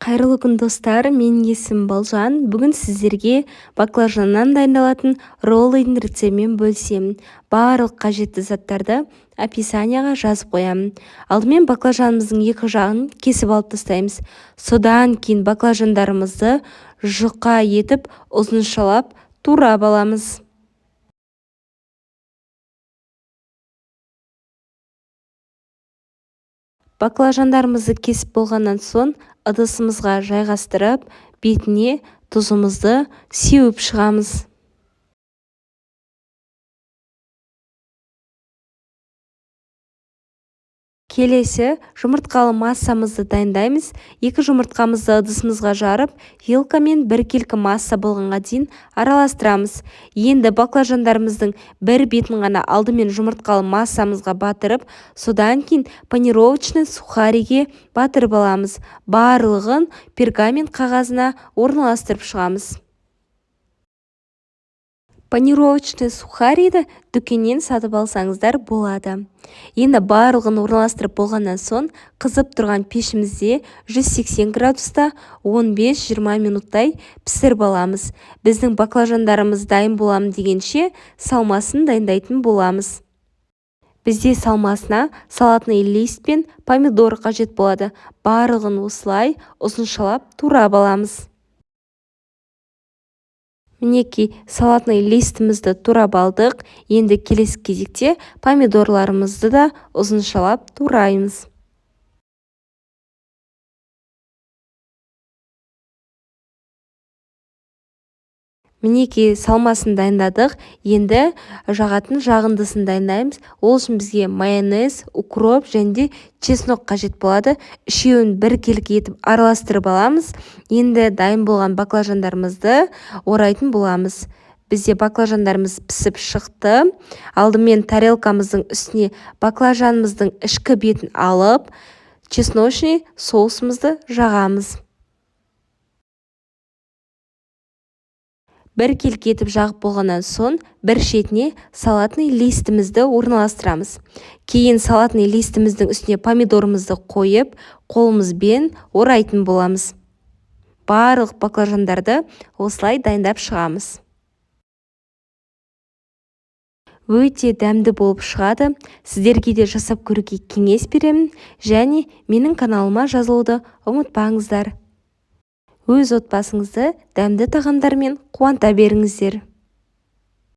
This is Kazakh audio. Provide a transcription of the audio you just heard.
Қайырлы күн, достар! Менің есімім Балжан. Бүгін сіздерге баклажаннан дайындалатын роллыдың рецептімен бөлісемін. Барлық қажетті заттарды описанияға жазып қоямын. Алдымен баклажанымыздың екі жағын кесіп алып тастаймыз. Содан кейін баклажандарымызды жұқа етіп ұзыншалап турап аламыз. Баклажандарымызды кесіп болғаннан соң ыдысымызға жайғастырып, бетіне тұзымызды сеуіп шығамыз. Келесі жұмыртқалы массамызды дайындаймыз. Екі жұмыртқамызды ыдысымызға жарып, вилкамен біркелкі масса болғанға дейін араластырамыз. Енді баклажандарымыздың бір бетін ғана алдымен жұмыртқалы массамызға батырып, содан кейін панировочный сухариге батырып аламыз. Барлығын пергамент қағазына орналастырып шығамыз. Панировочный сухариді дүкеннен сатып алсаңыздар болады. Енді барлығын орналастырып болғаннан соң қызып тұрған пешімізде 180 градуста 15-20 минуттай пісіріп аламыз. Біздің баклажандарымыз дайын боламын дегенше, салмасын дайындайтын боламыз. Бізде салмасына салатный лист пен помидор қажет болады. Барлығын осылай ұзыншалап турап аламыз. Мінекей, салатный листімізді турап алдық. Енді келесі кезекте помидорларымызды да ұзыншалап тураймыз. Мінекей, салмасын дайындадық. Енді жағатын жағындысын дайындаймыз. Ол үшін бізге майонез, укроп және де чеснок қажет болады. Үшеуін біркелкі етіп араластырып аламыз. Енді дайын болған баклажандарымызды орайтын боламыз. Бізде баклажандарымыз пісіп шықты. Алдымен тарелкамыздың үстіне баклажанымыздың ішкі бетін алып, чесночный соусымызды жағамыз. Біркелкі етіп жағып болғаннан соң бір шетіне салатный листімізді орналастырамыз. Кейін салатный листіміздің үстіне помидорымызды қойып, қолымызбен орайтын боламыз. Барлық баклажандарды осылай дайындап шығамыз. Өте дәмді болып шығады. Сіздерге де жасап көруге кеңес беремін және менің каналыма жазылуды ұмытпаңыздар. Өз отбасыңызды дәмді тағамдармен қуанта беріңіздер.